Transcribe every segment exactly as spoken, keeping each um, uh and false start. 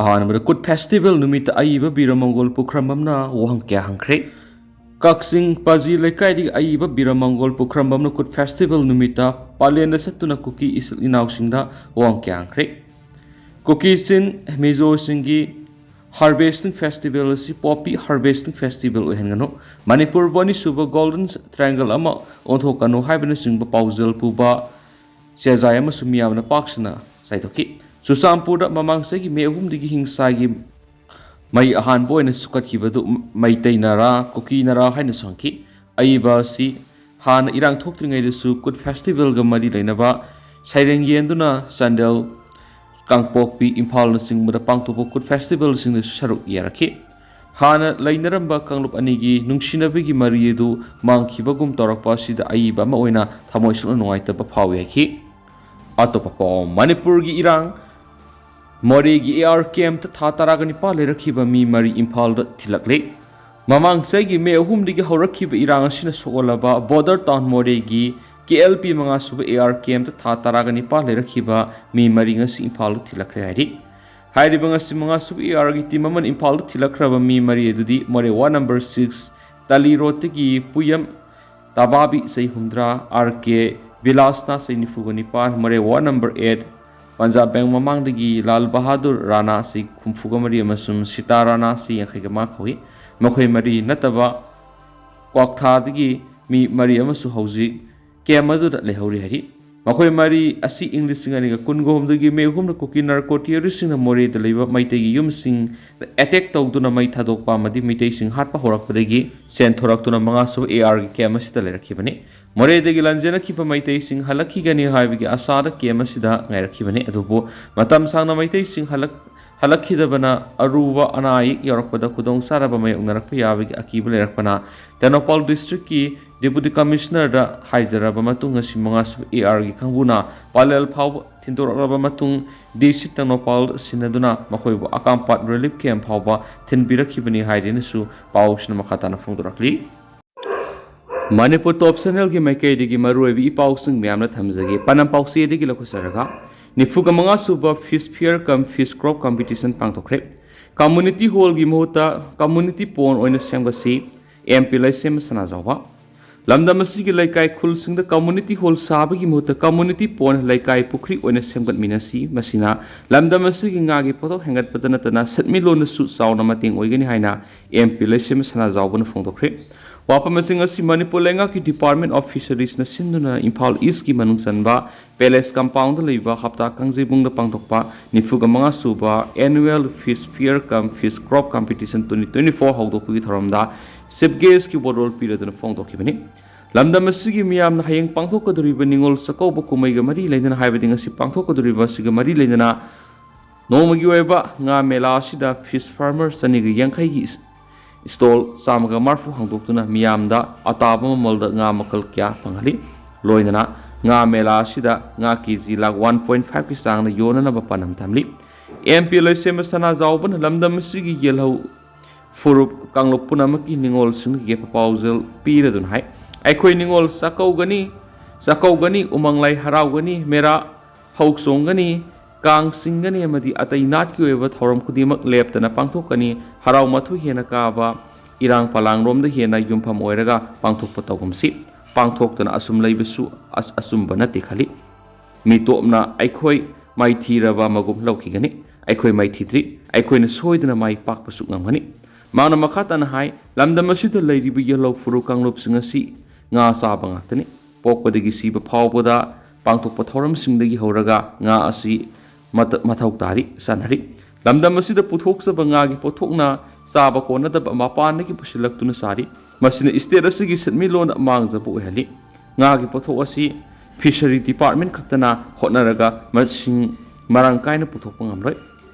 ꯑꯍꯥꯟꯕꯗ ꯀꯨꯠ ꯐꯦꯁꯇꯤꯚꯦꯜ ꯅꯨꯃꯤꯠꯇ ꯑꯏꯕ ꯕꯤꯔꯃꯪꯒꯣꯜ ꯄꯨꯈ꯭ꯔꯝꯕꯝꯅ ꯋꯥꯍꯪ ꯀꯌꯥ ꯍꯪꯈ꯭ꯔꯦ꯫ ꯀꯛꯆꯤꯡ ꯄꯥꯖꯤ ꯂꯩꯀꯥꯏꯗꯒꯤ ꯑꯏꯕ ꯕꯤꯔꯃꯪꯒꯣꯜ ꯄꯨꯈ꯭ꯔꯝꯕꯝꯅ ꯀꯨꯠ ꯐꯦꯁꯇꯤꯚꯦꯜ ꯅꯨꯃꯤꯠꯇ ꯄꯥꯂꯦꯟꯗ ꯆꯠꯇꯨꯅ ꯀꯨꯀꯤ ꯏꯆꯤꯜ ꯏꯅꯥꯎꯁꯤꯡꯗ ꯋꯥꯍꯪ ꯀꯌꯥ ꯍꯪꯈ꯭ꯔꯦ꯫ ꯀꯨꯀꯤ ꯆꯤꯟ ꯃꯤꯖꯣꯁꯤꯡꯒꯤ ꯍꯥꯔꯚꯦꯁꯇꯤꯡ ꯐꯦꯁꯇꯤꯚꯦꯜ ꯑꯁꯤ ꯄꯣꯄꯤ ꯍꯥꯔꯚꯦꯁꯇꯤꯡ ꯐꯦꯁꯇꯤꯚꯦꯜ ꯑꯣꯏꯍꯟꯒꯅꯨ, ꯃꯅꯤꯄꯨꯔꯕꯨ ꯑꯅꯤꯁꯨꯕ ꯒꯣꯜꯗꯟ ꯇ꯭ꯔꯥꯏꯡꯒꯜ ꯑꯃ ꯑꯣꯟꯊꯣꯛꯀꯅꯨ ꯍꯥꯏꯕꯅꯆꯤꯡꯕ ꯄꯥꯎꯖꯦꯜ ꯄꯨꯕ ꯆꯦꯖꯥꯏ ꯑꯃꯁꯨ ꯃꯤꯌꯥꯝꯅ ꯄꯥꯛ ꯁꯟꯅ ꯆꯥꯏꯊꯣꯛꯈꯤ꯫ ꯆꯨꯔꯆꯥꯟꯄꯨꯔꯗ ꯃꯃꯥꯡ ꯆꯍꯤꯒꯤ ꯃꯦ ꯑꯍꯨꯝꯗꯒꯤ ꯍꯤꯡꯁꯥꯒꯤ ꯃꯩ ꯑꯍꯥꯟꯕ ꯑꯣꯏꯅ ꯁꯨꯈꯠꯈꯤꯕꯗꯨ ꯃꯩꯇꯩꯅꯔꯥ ꯀꯨꯀꯤꯅꯔꯥ ꯍꯥꯏꯅꯁꯨ ꯍꯪꯈꯤ꯫ ꯑꯏꯕ ꯑꯁꯤ ꯍꯥꯟꯅ ꯏꯔꯥꯡ ꯊꯣꯛꯇ꯭ꯔꯤꯉꯩꯗꯁꯨ ꯀꯨꯠ ꯐꯦꯁꯇꯤꯚꯦꯜꯒ ꯃꯔꯤ ꯂꯩꯅꯕ ꯁꯩꯔꯦꯡ ꯌꯦꯟꯗꯨꯅ ꯆꯥꯟꯗꯦꯜ, ꯀꯥꯡꯄꯣꯛꯄꯤ, ꯏꯝꯐꯥꯜꯅꯆꯤꯡꯕꯗ ꯄꯥꯡꯊꯣꯛꯄ ꯀꯨꯠ ꯐꯦꯁꯇꯤꯚꯦꯜꯁꯤꯡꯗꯁꯨ ꯁꯔꯨꯛ ꯌꯥꯔꯛꯈꯤ꯫ ꯍꯥꯟꯅ ꯂꯩꯅꯔꯝꯕ ꯀꯥꯡꯂꯨꯞ ꯑꯅꯤꯒꯤ ꯅꯨꯡꯁꯤꯅꯕꯒꯤ ꯃꯔꯤ ꯑꯗꯨ ꯃꯥꯡꯈꯤꯕꯒꯨꯝ ꯇꯧꯔꯛꯄ ꯑꯁꯤꯗ ꯑꯏꯕ ꯑꯃ ꯑꯣꯏꯅ ꯊꯃꯣꯏ ꯁꯣꯛꯅ ꯅꯨꯡꯉꯥꯏꯇꯕ ꯐꯥꯎꯏ ꯍꯥꯏꯈꯤ꯫ ꯑꯇꯣꯞꯄ ꯄꯥꯎ, ꯃꯅꯤꯄꯨꯔꯒꯤ ꯏꯔꯥꯡ, ꯃꯣꯔꯦꯒꯤ ꯑꯦ ꯑꯥꯔ ꯀꯦꯝꯇ ꯊꯥ ꯇꯔꯥꯒ ꯅꯤꯄꯥꯜ ꯂꯩꯔꯛꯈꯤꯕ ꯃꯤ ꯃꯔꯤ ꯏꯝꯐꯥꯜꯗ ꯊꯤꯜꯂꯛꯂꯦ꯫ ꯃꯃꯥꯡ ꯆꯍꯤꯒꯤ ꯃꯦ ꯑꯍꯨꯝꯗꯒꯤ ꯍꯧꯔꯛꯈꯤꯕ ꯏꯔꯥꯡ ꯑꯁꯤꯅ ꯁꯣꯛꯍꯜꯂꯕ ꯕꯣꯔꯗꯔ ꯇꯥꯎꯟ ꯃꯣꯔꯦꯒꯤ ꯀꯦ ꯑꯦꯜ ꯄꯤ ꯃꯉꯥ ꯁꯨꯕ ꯑꯦ ꯑꯥꯔ ꯀꯦꯝꯇ ꯊꯥ ꯇꯔꯥꯒ ꯅꯤꯄꯥꯜ ꯂꯩꯔꯛꯈꯤꯕ ꯃꯤ ꯃꯔꯤ ꯉꯁꯤ ꯏꯝꯐꯥꯜꯗ ꯊꯤꯜꯂꯛꯈ꯭ꯔꯦ ꯍꯥꯏꯔꯤ꯫ ꯍꯥꯏꯔꯤꯕ ꯉꯁꯤ ꯃꯉꯥ ꯁꯨꯕ ꯑꯦ ꯑꯥꯔꯒꯤ ꯇꯤꯝ ꯑꯃꯅ ꯏꯝꯐꯥꯜꯗ ꯊꯤꯜꯂꯛꯈ꯭ꯔꯕ ꯃꯤ ꯃꯔꯤ ꯑꯗꯨꯗꯤ ꯃꯣꯔꯦ ꯋꯥꯔꯗ ꯅꯝꯕꯔ ꯁꯤꯛꯁ ꯇꯥꯂꯤ ꯔꯣꯗꯇꯒꯤ ꯄꯨꯌꯝ ꯇꯥꯕꯥꯕꯤ ꯆꯍꯤ ꯍꯨꯝꯗ꯭ꯔꯥ, ꯑꯥꯔ ꯀꯦ ꯕꯤꯂꯥꯁꯅ ꯆꯍꯤ ꯅꯤꯐꯨꯒ ꯅꯤꯄꯥꯟ, Moreh ward number eight Punjab bank ꯃꯃꯥꯡꯗꯒꯤ ꯂꯥꯜ ꯕꯍꯥꯗꯨꯔ ꯔꯥꯅꯥ ꯆꯍꯤ ꯍꯨꯝꯐꯨꯒ ꯃꯔꯤ ꯑꯃꯁꯨꯡ ꯁꯤꯇꯥ ꯔꯥꯅꯥ ꯆꯍꯤ ꯌꯥꯡꯈꯩꯒ ꯃꯉꯥ ꯀꯧꯏ꯫ ꯃꯈꯣꯏ ꯃꯔꯤ ꯅꯠꯇꯕ ꯀ꯭ꯋꯥꯛꯊꯥꯗꯒꯤ ꯃꯤ ꯃꯔꯤ ꯑꯃꯁꯨ ꯍꯧꯖꯤꯛ ꯀꯦꯝ ꯑꯗꯨꯗ ꯂꯩꯍꯧꯔꯤ ꯍꯥꯏꯔꯤ꯫ ꯃꯈꯣꯏ ꯃꯔꯤ ꯑꯁꯤ ꯏꯪ ꯂꯤꯁꯤꯡ ꯑꯅꯤꯒ ꯀꯨꯟꯒ ꯍꯨꯝꯗꯣꯏꯒꯤ ꯃꯦ ꯑꯍꯨꯝꯗ ꯀꯨꯀꯤ ꯅꯥꯔꯀꯣ ꯇꯦꯔꯣꯔꯤꯁ꯭ꯠꯁꯤꯡꯅ ꯃꯣꯔꯦꯗ ꯂꯩꯕ ꯃꯩꯇꯩꯒꯤ ꯌꯨꯝꯁꯤꯡꯗ ꯑꯦꯇꯦꯛ ꯇꯧꯗꯨꯅ ꯃꯩ ꯊꯥꯗꯣꯛꯄ ꯑꯃꯗꯤ ꯃꯩꯇꯩꯁꯤꯡ ꯍꯥꯠꯄ ꯍꯧꯔꯛꯄꯗꯒꯤ ꯆꯦꯟꯊꯣꯔꯛꯇꯨꯅ ꯃꯉꯥꯁꯨꯕ ꯑꯦ ꯑꯥꯔꯒꯤ ꯀꯦꯝ ꯑꯁꯤꯗ ꯂꯩꯔꯛꯈꯤꯕꯅꯤ꯫ ꯃꯣꯔꯦꯗꯒꯤ ꯂꯥꯟꯖꯦꯟꯅꯈꯤꯕ ꯃꯩꯇꯩꯁꯤꯡ ꯍꯜꯂꯛꯈꯤꯒꯅꯤ ꯍꯥꯏꯕꯒꯤ ꯑꯁꯥꯗ ꯀꯦꯝ ꯑꯁꯤꯗ ꯉꯥꯏꯔꯛꯈꯤꯕꯅꯤ꯫ ꯑꯗꯨꯕꯨ ꯃꯇꯝ ꯁꯥꯡꯅ ꯃꯩꯇꯩꯁꯤꯡ ꯍꯜꯂꯛ-, ꯍꯜꯂꯛꯈꯤꯗꯕꯅ ꯑꯔꯨꯕ ꯑꯅꯥ ꯑꯌꯦꯛ ꯌꯥꯎꯔꯛꯄꯗ ꯈꯨꯗꯣꯡ ꯆꯥꯗꯕ ꯃꯥꯌꯣꯛꯅꯔꯛꯄ ꯌꯥꯕꯒꯤ ꯑꯀꯤꯕ ꯂꯩꯔꯛꯄꯅ ꯇꯦꯡꯅꯧꯄꯥꯜ ꯗꯤꯁꯇ꯭ꯔꯤꯛꯀꯤ ꯗꯤꯄꯨꯇꯤ ꯀꯃꯤꯁꯅꯔꯗ ꯍꯥꯏꯖꯔꯕ ꯃꯇꯨꯡ ꯉꯁꯤ ꯃꯉꯥꯁꯨꯕ ꯑꯦ ꯑꯥꯔꯒꯤ ꯀꯥꯡꯕꯨꯅ ꯄꯥꯂꯦꯜ ꯐꯥꯎꯕ ꯊꯤꯟꯗꯣꯔꯛꯂꯕ ꯃꯇꯨꯡ ꯗꯤ ꯁꯤ ꯇꯦꯡꯅꯧꯄꯥꯜ ꯁꯤꯟꯅꯗꯨꯅ ꯃꯈꯣꯏꯕꯨ ꯑꯀꯥꯝꯄꯥꯠ ꯔꯤꯂꯤꯐ ꯀꯦꯝ ꯐꯥꯎꯕ ꯊꯤꯟꯕꯤꯔꯛꯈꯤꯕꯅꯤ ꯍꯥꯏꯔꯦꯅꯁꯨ ꯄꯥꯎꯁꯤꯅ ꯃꯈꯥ ꯇꯥꯅ ꯐꯣꯡꯗꯣꯔꯛꯂꯤ꯫ ꯃꯅꯤꯄꯨꯔ ꯇꯣꯞ ꯆꯦꯅꯦꯜꯒꯤ ꯃꯥꯏꯀꯩꯗꯒꯤ ꯃꯔꯨꯑꯣꯏꯕ ꯏ ꯄꯥꯎꯁꯤꯡ ꯃꯌꯥꯝꯅ ꯊꯝꯖꯒꯦ꯫ ꯄꯅꯝ ꯄꯥꯎꯆꯦꯗꯒꯤ ꯂꯧꯈꯠꯆꯔꯒ, ꯅꯤꯐꯨꯒ ꯃꯉꯥ ꯁꯨꯕ Fish Fair cum Fish Crop Competition ꯄꯥꯡꯊꯣꯛꯈ꯭ꯔꯦ꯫ Community Hallꯒꯤ ꯃꯍꯨꯠꯇ Community Pond ꯑꯣꯏꯅ ꯁꯦꯝꯒꯠꯁꯤ, ꯑꯦꯝ ꯄꯤ ꯂꯩꯁꯦꯝꯕ ꯁꯅꯥꯖꯥꯎꯕ꯫ ꯂꯝꯗꯝ ꯑꯁꯤꯒꯤ ꯂꯩꯀꯥꯏ ꯈꯨꯜꯁꯤꯡꯗ Community Hall ꯁꯥꯕꯒꯤ ꯃꯍꯨꯠꯇ Community Pond, ꯂꯩꯀꯥꯏ ꯄꯨꯈ꯭ꯔꯤ ꯑꯣꯏꯅ ꯁꯦꯝꯒꯠꯃꯤꯟꯅꯁꯤ꯫ ꯃꯁꯤꯅ ꯂꯝꯗꯝ ꯑꯁꯤꯒꯤ ꯉꯥꯒꯤ ꯄꯣꯠꯊꯣꯛ ꯍꯦꯟꯒꯠꯄꯗ ꯅꯠꯇꯅ ꯁꯦꯟꯃꯤꯠꯂꯣꯟꯗꯁꯨ ꯆꯥꯎꯅ ꯃꯇꯦꯡ ꯑꯣꯏꯒꯅꯤ ꯍꯥꯏꯅ ꯑꯦꯝ ꯄꯤ ꯂꯩꯁꯦꯝꯕ ꯁꯅꯥꯖꯥꯎꯕꯅ ꯐꯣꯡꯗꯣꯛꯈ꯭ꯔꯦ꯫ ꯋꯥꯐꯝ ꯑꯁꯤꯡ ꯑꯁꯤ ꯃꯅꯤꯄꯨꯔ ꯂꯩꯉꯥꯛꯀꯤ Department of Fisheries ꯅ ꯁꯤꯟꯗꯨꯅ ꯏꯝꯐꯥꯜ East ꯀꯤ ꯃꯅꯨꯡ ꯆꯟꯕ Palace Compound ꯗ ꯂꯩꯕ ꯍꯞꯇꯥ ꯀꯥꯡꯖꯩꯕꯨꯡꯗ ꯄꯥꯡꯊꯣꯛꯄ ꯅꯤꯐꯨꯒ ꯃꯉꯥ ꯁꯨꯕ Annual Fish Fair cum Fish Crop Competition twenty twenty-four ꯍꯧꯗꯣꯛꯄꯒꯤ ꯊꯧꯔꯝꯗ Chief Guest ꯀꯤ ꯋꯥꯔꯣꯜ ꯄꯤꯔꯗꯨꯅ ꯐꯣꯡꯗꯣꯛꯈꯤꯕꯅꯤ꯫ ꯂꯝꯗꯝ ꯑꯁꯤꯒꯤ ꯃꯤꯌꯥꯝꯅ ꯍꯌꯦꯡ ꯄꯥꯡꯊꯣꯛꯀꯗꯧꯔꯤꯕ ꯅꯤꯉꯣꯜ ꯆꯥꯛꯀꯧꯕ ꯀꯨꯝꯍꯩꯒ ꯃꯔꯤ ꯂꯩꯅꯅ, ꯍꯥꯏꯕꯗꯤ ꯉꯁꯤ ꯄꯥꯡꯊꯣꯛꯀꯗꯧꯔꯤꯕ ꯑꯁꯤꯒ ꯃꯔꯤ ꯂꯩꯅꯅ ꯅꯣꯡꯃꯒꯤ ꯑꯣꯏꯕ ꯉꯥ ꯃꯦꯂꯥ ꯑꯁꯤꯗ fish farmer ꯆꯅꯤꯒ ꯌꯥꯡꯈꯩꯒꯤ stall ꯆꯥꯝꯃꯒ ꯃꯔꯤꯐꯨ ꯍꯥꯡꯗꯣꯛꯇꯨꯅ ꯃꯤꯌꯥꯝꯗ ꯑꯇꯥꯕ ꯃꯃꯜꯗ ꯉꯥ ꯃꯈꯜ ꯀꯌꯥ ꯐꯪꯍꯜꯂꯤ꯫ ꯂꯣꯏꯅꯅ ꯉꯥ ꯃꯦꯂꯥ ꯑꯁꯤꯗ ꯉꯥ K G lakh one point five ꯀꯤ ꯆꯥꯡꯗ ꯌꯣꯟꯅꯅꯕ ꯄꯥꯟꯗꯝ ꯊꯝꯂꯤ꯫ ꯑꯦꯝ ꯄꯤ ꯂꯩꯁꯦꯝꯕ ꯁꯅꯥꯖꯥꯎꯕꯅ ꯂꯝꯗꯝ ꯑꯁꯤꯒꯤ ꯌꯦꯜꯍꯧ ꯐꯨꯔꯨꯞ ꯀꯥꯡꯂꯨꯞ ꯄꯨꯝꯅꯃꯛꯀꯤ ꯅꯤꯉꯣꯜꯁꯤꯡꯒꯤ ꯌꯦꯛꯄ ꯄꯥꯎꯖꯦꯜ ꯄꯤꯔꯗꯨꯅ ꯍꯥꯏ, ꯑꯩꯈꯣꯏ ꯅꯤꯉꯣꯜ ꯆꯥꯛꯀꯧꯒꯅꯤ, ꯆꯥꯛꯀꯧꯒꯅꯤ, ꯎꯃꯪ ꯂꯥꯏ ꯍꯔꯥꯎꯒꯅꯤ, ꯃꯦꯔꯥ ꯍꯧ ꯆꯣꯡꯒꯅꯤ, ꯀꯥꯡ ꯆꯤꯡꯒꯅꯤ ꯑꯃꯗꯤ ꯑꯇꯩ ꯅꯥꯠꯀꯤ ꯑꯣꯏꯕ ꯊꯧꯔꯝ ꯈꯨꯗꯤꯡꯃꯛ ꯂꯦꯞꯇꯅ ꯄꯥꯡꯊꯣꯛꯀꯅꯤ꯫ ꯍꯔꯥꯎ ꯃꯊꯣꯏ ꯍꯦꯟꯅ ꯀꯥꯕ, ꯏꯔꯥꯡ ꯐꯂꯥꯡꯔꯣꯝꯗ ꯍꯦꯟꯅ ꯌꯨꯝꯐꯝ ꯑꯣꯏꯔꯒ ꯄꯥꯡꯊꯣꯛꯄ ꯇꯧꯒꯨꯝꯁꯤ꯫ ꯄꯥꯡꯊꯣꯛꯇꯅ ꯑꯁꯨꯝ ꯂꯩꯕꯁꯨ ꯑꯁ-, ꯑꯆꯨꯝꯕ ꯅꯠꯇꯦ ꯈꯜꯂꯤ꯫ ꯃꯤꯇꯣꯞꯅ ꯑꯩꯈꯣꯏ ꯃꯥꯏꯊꯤꯔꯕ ꯃꯒꯨꯝ ꯂꯧꯈꯤꯒꯅꯤ꯫ ꯑꯩꯈꯣꯏ ꯃꯥꯏꯊꯤꯗ꯭ꯔꯤ꯫ ꯑꯩꯈꯣꯏꯅ ꯁꯣꯏꯗꯅ ꯃꯥꯏ ꯄꯥꯛꯄꯁꯨ ꯉꯝꯒꯅꯤ꯫ ꯃꯍꯥꯛꯅ ꯃꯈꯥ ꯇꯥꯅ ꯍꯥꯏ, ꯂꯝꯗꯝ ꯑꯁꯤꯗ ꯂꯩꯔꯤꯕ ꯌꯦꯜꯍꯧ ꯐꯨꯔꯨꯞ ꯀꯥꯡꯂꯨꯞꯁꯤꯡ ꯑꯁꯤ ꯉꯥ ꯆꯥꯕ ꯉꯥꯛꯇꯅꯤ꯫ ꯄꯣꯛꯄꯗꯒꯤ ꯁꯤꯕ ꯐꯥꯎꯕꯗ ꯄꯥꯡꯊꯣꯛꯄ ꯊꯧꯔꯝꯁꯤꯡꯗꯒꯤ ꯍꯧꯔꯒ ꯉꯥ ꯑꯁꯤ ꯃꯇ-, ꯃꯊꯧ ꯇꯥꯔꯤ, ꯆꯥꯅꯔꯤ꯫ ꯂꯝꯗꯝ ꯑꯁꯤꯗ ꯄꯨꯊꯣꯛꯆꯕ ꯉꯥꯒꯤ ꯄꯣꯠꯊꯣꯛꯅ ꯆꯥꯕ ꯀꯣꯟꯅꯗꯕ ꯃꯄꯥꯟꯗꯒꯤ ꯄꯨꯁꯤꯜꯂꯛꯇꯨꯅ ꯆꯥꯔꯤ꯫ ꯃꯁꯤꯅ state ꯑꯁꯤꯒꯤ ꯁꯦꯟꯃꯤꯠꯂꯣꯟꯗ ꯃꯥꯡꯖꯕ ꯑꯣꯏꯍꯜꯂꯤ꯫ ꯉꯥꯒꯤ ꯄꯣꯠꯊꯣꯛ ꯑꯁꯤ Fishery Department ꯈꯛꯇꯅ ꯍꯣꯠꯅꯔꯒ ꯃꯁꯤꯡ ꯃꯔꯥꯡ ꯀꯥꯏꯅ ꯄꯨꯊꯣꯛꯄ ꯉꯝꯂꯣꯏ꯫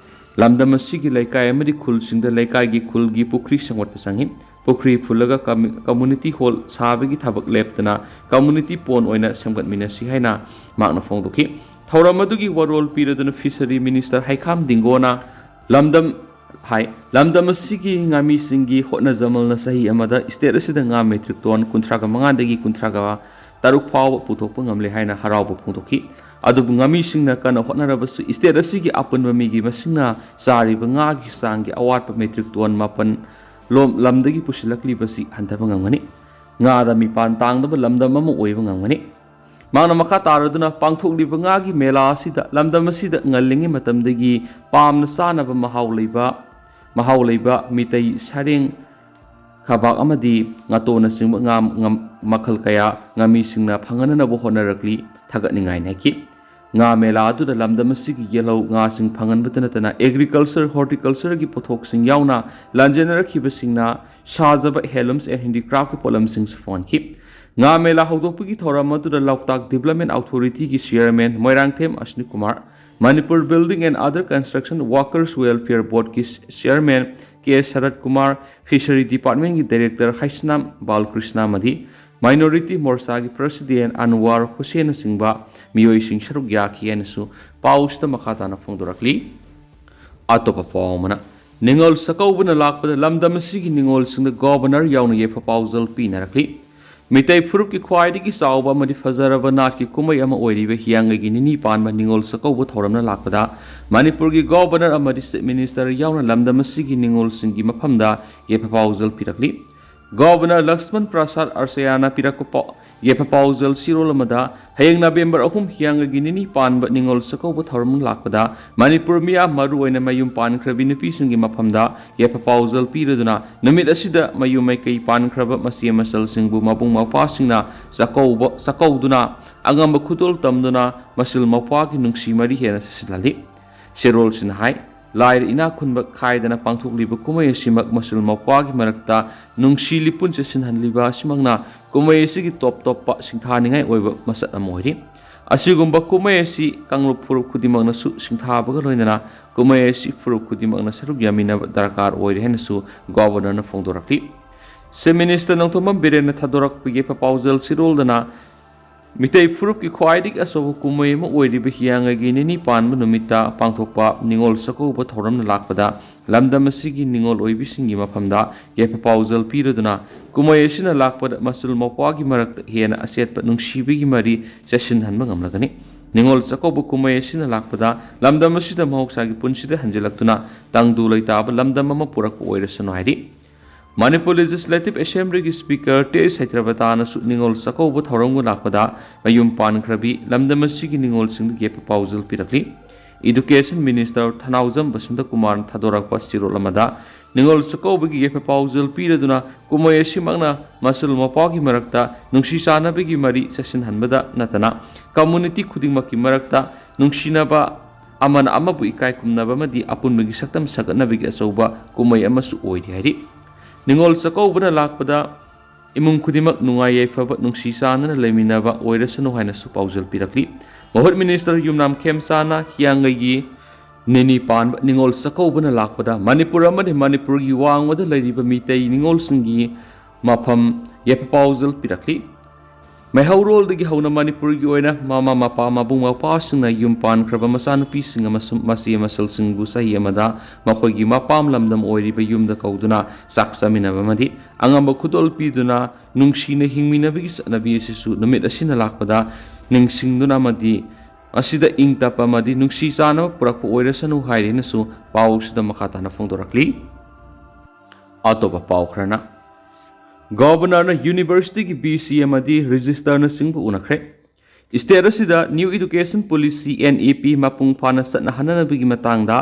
ꯂꯝꯗꯝ ꯑꯁꯤꯒꯤ ꯂꯩꯀꯥꯏ ꯑꯃꯗꯤ ꯈꯨꯜꯁꯤꯡꯗ ꯂꯩꯀꯥꯏꯒꯤ ꯈꯨꯜꯒꯤ ꯄꯨꯈ꯭ꯔꯤ ꯁꯦꯝꯒꯠꯄ ꯆꯪꯏ꯫ ꯄꯨꯈ꯭ꯔꯤ ꯐꯨꯜꯂꯒ ꯀꯝꯃꯤ-, Community Hall ꯁꯥꯕꯒꯤ ꯊꯕꯛ ꯂꯦꯞꯇꯅ Community Pond ꯑꯣꯏꯅ ꯁꯦꯝꯒꯠꯃꯤꯟꯅꯁꯤ ꯍꯥꯏꯅ ꯃꯍꯥꯛꯅ ꯐꯣꯡꯗꯣꯛꯈꯤ꯫ ꯊꯧꯔꯝ ꯑꯗꯨꯒꯤ ꯋꯥꯔꯣꯜ ꯄꯤꯔꯗꯨꯅ Fishery Minister ꯍꯩꯈꯥꯝ ꯗꯤꯡꯒꯣꯅ ꯂꯝꯗꯝ ꯍꯥꯏ, ꯂꯝꯗꯝ ꯑꯁꯤꯒꯤ ꯉꯥꯃꯤꯁꯤꯡꯒꯤ ꯍꯣꯠꯅꯖꯃꯜꯅ ꯆꯍꯤ ꯑꯃꯗ state ꯑꯁꯤꯗ ꯉꯥ metric ton ꯀꯨꯟꯊ꯭ꯔꯥꯒ ꯃꯉꯥꯗꯒꯤ ꯀꯨꯟꯊ꯭ꯔꯥꯒ ꯇꯔꯨꯛ ꯐꯥꯎꯕ ꯄꯨꯊꯣꯛꯄ ꯉꯝꯂꯦ ꯍꯥꯏꯅ ꯍꯔꯥꯎꯕ ꯐꯣꯡꯗꯣꯛꯈꯤ꯫ ꯑꯗꯨꯕꯨ ꯉꯥꯃꯤꯁꯤꯡꯅ ꯀꯟꯅ ꯍꯣꯠꯅꯔꯕꯁꯨ state ꯑꯁꯤꯒꯤ ꯑꯄꯨꯟꯕ ꯃꯤꯒꯤ ꯃꯁꯤꯡꯅ ꯆꯥꯔꯤꯕ ꯉꯥꯒꯤ ꯆꯥꯡꯒꯤ ꯑꯋꯥꯠꯄ metric ton ꯃꯥꯄꯟ ꯂꯣꯝ ꯂꯝꯗꯒꯤ ꯄꯨꯁꯤꯜꯂꯛꯂꯤꯕꯁꯤ ꯍꯟꯊꯕ ꯉꯝꯒꯅꯤ꯫ ꯉꯥꯗ ꯃꯤꯄꯥꯟ ꯇꯥꯡꯗꯕ ꯂꯝꯗꯝ ꯑꯃ ꯑꯣꯏꯕ ꯉꯝꯒꯅꯤ꯫ ꯃꯍꯥꯛꯅ ꯃꯈꯥ ꯇꯥꯔꯗꯨꯅ, ꯄꯥꯡꯊꯣꯛꯂꯤꯕ ꯉꯥꯒꯤ ꯃꯦꯂꯥ ꯑꯁꯤꯗ ꯂꯝꯗꯝ ꯑꯁꯤꯗ ꯉꯜꯂꯤꯉꯩ ꯃꯇꯝꯗꯒꯤ ꯄꯥꯝꯅ ꯆꯥꯅꯕ ꯃꯍꯥꯎ ꯂꯩꯕ, ꯃꯍꯥꯎ ꯂꯩꯕ ꯃꯤꯇꯩ ꯁꯔꯦꯡ, ꯈꯥꯕꯥꯛ ꯑꯃꯗꯤ ꯉꯥꯇꯣꯟꯅꯆꯤꯡꯕ ꯉꯥ ꯉꯝ-, ꯃꯈꯜ ꯀꯌꯥ ꯉꯥꯃꯤꯁꯤꯡꯅ ꯐꯪꯍꯟꯅꯅꯕ ꯍꯣꯠꯅꯔꯛꯂꯤ꯫ ꯊꯥꯒꯠꯅꯤꯡꯉꯥꯏꯅꯤ ꯍꯥꯏꯈꯤ꯫ ꯉꯥ ꯃꯦꯂꯥ ꯑꯗꯨꯗ ꯂꯝꯗꯝ ꯑꯁꯤꯒꯤ ꯌꯦꯜꯍꯧ ꯉꯥꯁꯤꯡ ꯐꯪꯍꯟꯕꯇ ꯅꯠꯇꯅ agriculture, horticultureꯒꯤ ꯄꯣꯠꯊꯣꯛꯁꯤꯡ ꯌꯥꯎꯅ ꯂꯥꯟꯖꯦꯟꯅꯔꯛꯈꯤꯕꯁꯤꯡꯅ ꯁꯥꯖꯕ handlooms and handicraftꯀꯤ ꯄꯣꯠꯂꯝꯁꯤꯡꯁꯨ ꯐꯪꯍꯟꯈꯤ꯫ ꯉꯥ ꯃꯦꯂꯥ ꯍꯧꯗꯣꯛꯄꯒꯤ ꯊꯧꯔꯝ ꯑꯗꯨꯗ ꯂꯣꯛꯇꯥꯛ Development Authorityꯒꯤ chairman Moirangthem ꯑꯁꯅꯤ Kumar, Manipur Building and Other Construction Workers Welfare Boardꯀꯤ chairman K shirt Kumar, Fishery Departmentꯀꯤ director Heisnam ꯕꯥꯂꯀ꯭ꯔꯤꯁꯅ ꯑꯃꯗꯤ Minority ꯃꯣꯔꯆꯥꯒꯤ president ꯑꯟꯋꯥꯔ ꯍꯨꯁꯦꯟꯅꯆꯤꯡꯕ ꯃꯤꯑꯣꯏꯁꯤꯡ ꯁꯔꯨꯛ ꯌꯥꯈꯤ ꯍꯥꯏꯅꯁꯨ ꯄꯥꯎꯁꯤꯗ ꯃꯈꯥ ꯇꯥꯅ ꯐꯣꯡꯗꯣꯔꯛꯂꯤ꯫ ꯑꯇꯣꯞꯄ ꯄꯥꯎ ꯑꯃꯅ, ꯅꯤꯉꯣꯜ ꯆꯥꯛꯀꯧꯕꯅ ꯂꯥꯛꯄꯗ ꯂꯝꯗꯝ ꯑꯁꯤꯒꯤ ꯅꯤꯉꯣꯜꯁꯤꯡꯗ governor ꯌꯥꯎꯅ ꯌꯥꯏꯐ ꯄꯥꯎꯖꯦꯜ ꯄꯤꯅꯔꯛꯂꯤ꯫ ꯃꯤꯇꯩ ꯐꯨꯔꯨꯞꯀꯤ ꯈ꯭ꯋꯥꯏꯗꯒꯤ ꯆꯥꯎꯕ ꯑꯃꯗꯤ ꯐꯖꯔꯕ ꯅꯥꯠꯀꯤ ꯀꯨꯝꯍꯩ ꯑꯃ ꯑꯣꯏꯔꯤꯕ ꯍꯤꯌꯥꯡꯒꯩꯒꯤ ꯅꯤꯅꯤ ꯄꯥꯟꯕ ꯅꯤꯉꯣꯜ ꯆꯥꯛꯀꯧꯕ ꯊꯧꯔꯝꯅ ꯂꯥꯛꯄꯗ ꯃꯅꯤꯄꯨꯔꯒꯤ governor ꯑꯃꯗꯤ chief minister ꯌꯥꯎꯅ ꯂꯝꯗꯝ ꯑꯁꯤꯒꯤ ꯅꯤꯉꯣꯜꯁꯤꯡꯒꯤ ꯃꯐꯝꯗ ꯌꯥꯏꯐ ꯄꯥꯎꯖꯦꯜ ꯄꯤꯔꯛꯂꯤ꯫ Governor ꯂꯛꯁꯃꯟ ꯄ꯭ꯔꯁꯥꯗ ꯑꯥꯔꯁꯌꯥꯅ ꯄꯤꯔꯛꯄ ꯄꯥꯎ-, ꯌꯥꯏꯐ ꯄꯥꯎꯖꯦꯜ ꯆꯤꯔꯣꯜ ꯑꯃꯗ, ꯍꯌꯦꯡ ꯅꯕꯦꯝꯕꯔ ꯑꯍꯨꯝ ꯍꯤꯌꯥꯡꯒꯩꯒꯤ ꯅꯤꯅꯤ ꯄꯥꯟꯕ ꯅꯤꯉꯣꯜ ꯆꯥꯛꯀꯧꯕ ꯊꯧꯔꯝ ꯂꯥꯛꯄꯗ ꯃꯅꯤꯄꯨꯔ ꯃꯤꯌꯥꯝ, ꯃꯔꯨꯑꯣꯏꯅ ꯃꯌꯨꯝ ꯄꯥꯟꯈ꯭ꯔꯕꯤ ꯅꯨꯄꯤꯁꯤꯡꯒꯤ ꯃꯐꯝꯗ ꯌꯥꯏꯐ ꯄꯥꯎꯖꯦꯜ ꯄꯤꯔꯗꯨꯅ, ꯅꯨꯃꯤꯠ ꯑꯁꯤꯗ ꯃꯌꯨꯝ ꯃꯩꯀꯩ ꯄꯥꯟꯈ꯭ꯔꯕ ꯃꯆꯦ ꯃꯆꯜꯁꯤꯡꯕꯨ ꯃꯕꯨꯡ ꯃꯧꯄ꯭ꯋꯥꯁꯤꯡꯅ ꯆꯥꯛꯀꯧꯕ, ꯆꯥꯛꯀꯧꯗꯨꯅ, ꯑꯉꯝꯕ ꯈꯨꯗꯣꯜ ꯇꯝꯗꯨꯅ ꯃꯆꯤꯜ ꯃꯧꯄ꯭ꯋꯥꯒꯤ ꯅꯨꯡꯁꯤ ꯃꯔꯤ ꯍꯦꯟꯅ ꯆꯦꯁꯤꯜꯍꯜꯂꯤ꯫ ꯆꯦꯔꯣꯜꯁꯤꯅ ꯍꯥꯏ, ꯂꯥꯏꯔ ꯏꯅꯥꯛ ꯈꯨꯟꯕ ꯈꯥꯏꯗꯅ ꯄꯥꯡꯊꯣꯛꯂꯤꯕ ꯀꯨꯝꯍꯩ ꯑꯁꯤꯃꯛ ꯃꯆꯤꯜ ꯃꯧꯄ꯭ꯋꯥꯒꯤ ꯃꯔꯛꯇ ꯅꯨꯡꯁꯤ ꯂꯤꯄꯨꯟ ꯆꯦꯁꯤꯟꯍꯟꯂꯤꯕ ꯑꯁꯤꯃꯛꯅ ꯀꯨꯝꯍꯩ ꯑꯁꯤꯒꯤ ꯇꯣꯞ ꯇꯣꯞꯄ ꯁꯤꯡꯊꯥꯅꯤꯡꯉꯥꯏ ꯑꯣꯏꯕ ꯃꯁꯛ ꯑꯃ ꯑꯣꯏꯔꯤ꯫ ꯑꯁꯤꯒꯨꯝꯕ ꯀꯨꯝꯍꯩ ꯑꯁꯤ ꯀꯥꯡꯂꯨꯞ ꯐꯨꯔꯨꯞ ꯈꯨꯗꯤꯡꯃꯛꯅꯁꯨ ꯁꯤꯡꯊꯥꯕꯒ ꯂꯣꯏꯅꯅ ꯀꯨꯝꯍꯩ ꯑꯁꯤ ꯐꯨꯔꯨꯞ ꯈꯨꯗꯤꯡꯃꯛꯅ ꯁꯔꯨꯛ ꯌꯥꯃꯤꯟꯅꯕ ꯗꯔꯀꯥꯔ ꯑꯣꯏꯔꯦ ꯍꯥꯏꯅꯁꯨ Governorꯅ ꯐꯣꯡꯗꯣꯔꯛꯂꯤ꯫ Chief Minister ꯅꯣꯡꯊꯣꯝꯕꯝ ꯕꯤꯔꯦꯟꯅ ꯊꯥꯗꯣꯔꯛꯄ ꯌꯥꯏꯐ ꯄꯥꯎꯖꯦꯜ ꯆꯤꯔꯣꯜꯗꯅ, ꯃꯤꯇꯩ ꯐꯨꯔꯨꯞꯀꯤ ꯈ꯭ꯋꯥꯏꯗꯒꯤ ꯑꯆꯧꯕ ꯀꯨꯝꯍꯩ ꯑꯃ ꯑꯣꯏꯔꯤꯕ ꯍꯤꯌꯥꯡꯒꯩꯒꯤ ꯅꯤꯅꯤ ꯄꯥꯟꯕ ꯅꯨꯃꯤꯠꯇ ꯄꯥꯡꯊꯣꯛꯄ ꯅꯤꯉꯣꯜ ꯆꯥꯛꯀꯧꯕ ꯊꯧꯔꯝꯅ ꯂꯥꯛꯄꯗ ꯂꯝꯗꯝ ꯑꯁꯤꯒꯤ ꯅꯤꯉꯣꯜ ꯑꯣꯏꯕꯤꯁꯤꯡꯒꯤ ꯃꯐꯝꯗ ꯌꯥꯏꯐ ꯄꯥꯎꯖꯦꯜ ꯄꯤꯔꯗꯨꯅ ꯀꯨꯝꯍꯩ ꯑꯁꯤꯅ ꯂꯥꯛꯄꯗ ꯃꯆꯜ ꯃꯧꯄ꯭ꯋꯥꯒꯤ ꯃꯔꯛꯇ ꯍꯦꯟꯅ ꯑꯆꯦꯠꯄ ꯅꯨꯡꯁꯤꯕꯒꯤ ꯃꯔꯤ ꯆꯦꯁꯤꯟꯍꯟꯕ ꯉꯝꯂꯒꯅꯤ꯫ ꯅꯤꯉꯣꯜ ꯆꯥꯛꯀꯧꯕ ꯀꯨꯝꯍꯩ ꯑꯁꯤꯅ ꯂꯥꯛꯄꯗ ꯂꯝꯗꯝ ꯑꯁꯤꯗ ꯃꯍꯧꯁꯥꯒꯤ ꯄꯨꯟꯁꯤꯗ ꯍꯟꯖꯤꯜꯂꯛꯇꯨꯅ ꯇꯪꯗꯨ ꯂꯩꯇꯥꯕ ꯂꯝꯗꯝ ꯑꯃ ꯄꯨꯔꯛꯄ ꯑꯣꯏꯔꯁꯅꯨ ꯍꯥꯏꯔꯤ꯫ ꯃꯅꯤꯄꯨꯔ ꯂꯦꯖꯤꯁꯂꯦꯇꯤꯚ ꯑꯦꯁꯦꯝꯕ꯭ꯂꯤꯒꯤ ꯁ꯭ꯄꯤꯀꯔ ꯇꯦ ꯑꯦꯁ ꯁꯩꯇ꯭ꯔꯕꯇꯥꯅꯁꯨ ꯅꯤꯉꯣꯜ ꯆꯥꯛꯀꯧꯕ ꯊꯧꯔꯝꯒ ꯂꯥꯛꯄꯗ ꯃꯌꯨꯝ ꯄꯥꯟꯈ꯭ꯔꯕꯤ ꯂꯝꯗꯝ ꯑꯁꯤꯒꯤ ꯅꯤꯉꯣꯜꯁꯤꯡꯗ ꯌꯥꯏꯐ ꯄꯥꯎꯖꯦꯜ ꯄꯤꯔꯛꯂꯤ꯫ ꯏꯗꯨꯀꯦꯁꯟ ꯃꯤꯅꯤꯁꯇꯔ ꯊꯅꯥꯎꯖꯝ ꯕꯁꯟꯇꯀꯨꯃꯥꯔꯅ ꯊꯥꯗꯣꯔꯛꯄ ꯆꯦꯔꯣꯜ ꯑꯃꯗ, ꯅꯤꯉꯣꯜ ꯆꯥꯛꯀꯧꯕꯒꯤ ꯌꯥꯏꯐ ꯄꯥꯎꯖꯦꯜ ꯄꯤꯔꯗꯨꯅ ꯀꯨꯝꯍꯩ ꯑꯁꯤꯃꯛꯅ ꯃꯆꯤꯜ ꯃꯧꯄ꯭ꯋꯥꯒꯤ ꯃꯔꯛꯇ ꯅꯨꯡꯁꯤ ꯆꯥꯟꯅꯕꯒꯤ ꯃꯔꯤ ꯆꯦꯠꯁꯤꯟꯍꯟꯕꯗ ꯅꯠꯇꯅ ꯀꯝꯃꯨꯅꯤꯇꯤ ꯈꯨꯗꯤꯡꯃꯛꯀꯤ ꯃꯔꯛꯇ ꯅꯨꯡꯁꯤꯅꯕ, ꯑꯃꯅ ꯑꯃꯕꯨ ꯏꯀꯥꯏ ꯈꯨꯝꯅꯕ ꯑꯃꯗꯤ ꯑꯄꯨꯟꯕꯒꯤ ꯁꯛꯇꯝ ꯁꯥꯒꯠꯅꯕꯒꯤ ꯑꯆꯧꯕ ꯀꯨꯝꯍꯩ ꯑꯃꯁꯨ ꯑꯣꯏꯔꯤ ꯍꯥꯏꯔꯤ꯫ ꯅꯤꯉꯣꯜ ꯆꯥꯛꯀꯧꯕꯅ ꯂꯥꯛꯄꯗ ꯏꯃꯨꯡ ꯈꯨꯗꯤꯡꯃꯛ ꯅꯨꯡꯉꯥꯏ ꯌꯥꯏꯐꯕ, ꯅꯨꯡꯁꯤ ꯆꯥꯟꯅꯅ ꯂꯩꯃꯤꯟꯅꯕ ꯑꯣꯏꯔꯁꯅꯨ ꯍꯥꯏꯅꯁꯨ ꯄꯥꯎꯖꯦꯜ ꯄꯤꯔꯛꯂꯤ꯫ ꯃꯍꯨꯠ ꯃꯤꯅꯤꯁꯇꯔ ꯌꯨꯝꯅꯥꯝ ꯈꯦꯝꯆꯥꯅ ꯍꯤꯌꯥꯡꯒꯩꯒꯤ ꯅꯤꯅꯤ ꯄꯥꯟꯕ ꯅꯤꯉꯣꯜ ꯆꯥꯛꯀꯧꯕꯅ ꯂꯥꯛꯄꯗ ꯃꯅꯤꯄꯨꯔ ꯑꯃꯗꯤ ꯃꯅꯤꯄꯨꯔꯒꯤ ꯋꯥꯡꯃꯗ ꯂꯩꯔꯤꯕ ꯃꯤꯇꯩ ꯅꯤꯉꯣꯜꯁꯤꯡꯒꯤ ꯃꯐꯝ ꯌꯥꯏꯐ ꯄꯥꯎꯖꯦꯜ ꯄꯤꯔꯛꯂꯤ꯫ ꯃꯩꯍꯧꯔꯣꯜꯗꯒꯤ ꯍꯧꯅ ꯃꯅꯤꯄꯨꯔꯒꯤ ꯑꯣꯏꯅ ꯃꯃꯥ ꯃꯄꯥ, ꯃꯕꯨꯡ ꯃꯧꯄ꯭ꯋꯥꯁꯤꯡꯅ ꯌꯨꯝ ꯄꯥꯟꯈ꯭ꯔꯕ ꯃꯆꯥꯅꯨꯄꯤꯁꯤꯡ ꯑꯃꯁꯨꯡ ꯃꯆꯦ ꯃꯆꯜꯁꯤꯡꯕꯨ ꯆꯍꯤ ꯑꯃꯗ ꯃꯈꯣꯏꯒꯤ ꯃꯄꯥꯝ ꯂꯝꯗꯝ ꯑꯣꯏꯔꯤꯕ ꯌꯨꯝꯗ ꯀꯧꯗꯨꯅ ꯆꯥꯛ ꯆꯥꯃꯤꯟꯅꯕ ꯑꯃꯗꯤ ꯑꯉꯝꯕ ꯈꯨꯗꯣꯜ ꯄꯤꯗꯨꯅ ꯅꯨꯡꯁꯤꯅ ꯍꯤꯡꯃꯤꯟꯅꯕꯒꯤ ꯆꯠꯅꯕꯤ ꯑꯁꯤꯁꯨ ꯅꯨꯃꯤꯠ ꯑꯁꯤꯅ ꯂꯥꯛꯄꯗ ꯅꯤꯡꯁꯤꯡꯗꯨꯅ ꯑꯃꯗꯤ ꯃꯁꯤꯗ ꯏꯪ ꯇꯞꯄ ꯑꯃꯗꯤ ꯅꯨꯡꯁꯤ ꯆꯥꯟꯅꯕ ꯄꯨꯔꯛꯄ ꯑꯣꯏꯔꯁꯅꯨ ꯍꯥꯏꯔꯦꯅꯁꯨ ꯄꯥꯎꯁꯤꯗ ꯃꯈꯥ ꯇꯥꯅ ꯐꯣꯡꯗꯣꯔꯛꯂꯤ꯫ ꯑꯇꯣꯞꯄ ꯄꯥꯎ ꯈꯔꯅ, ꯒꯣꯚꯔꯅꯔꯅ ꯌꯨꯅꯤꯚꯔꯁꯤꯇꯤꯒꯤ ꯚꯤ ꯁꯤ ꯑꯃꯗꯤ ꯔꯦꯖꯤꯁꯇꯔꯅꯆꯤꯡꯕ ꯎꯅꯈ꯭ꯔꯦ꯫ ꯁ꯭ꯇꯦꯠ ꯑꯁꯤꯗ new education policy, N E P, ꯃꯄꯨꯡ ꯐꯥꯅ ꯆꯠꯅꯍꯟꯅꯕꯒꯤ ꯃꯇꯥꯡꯗ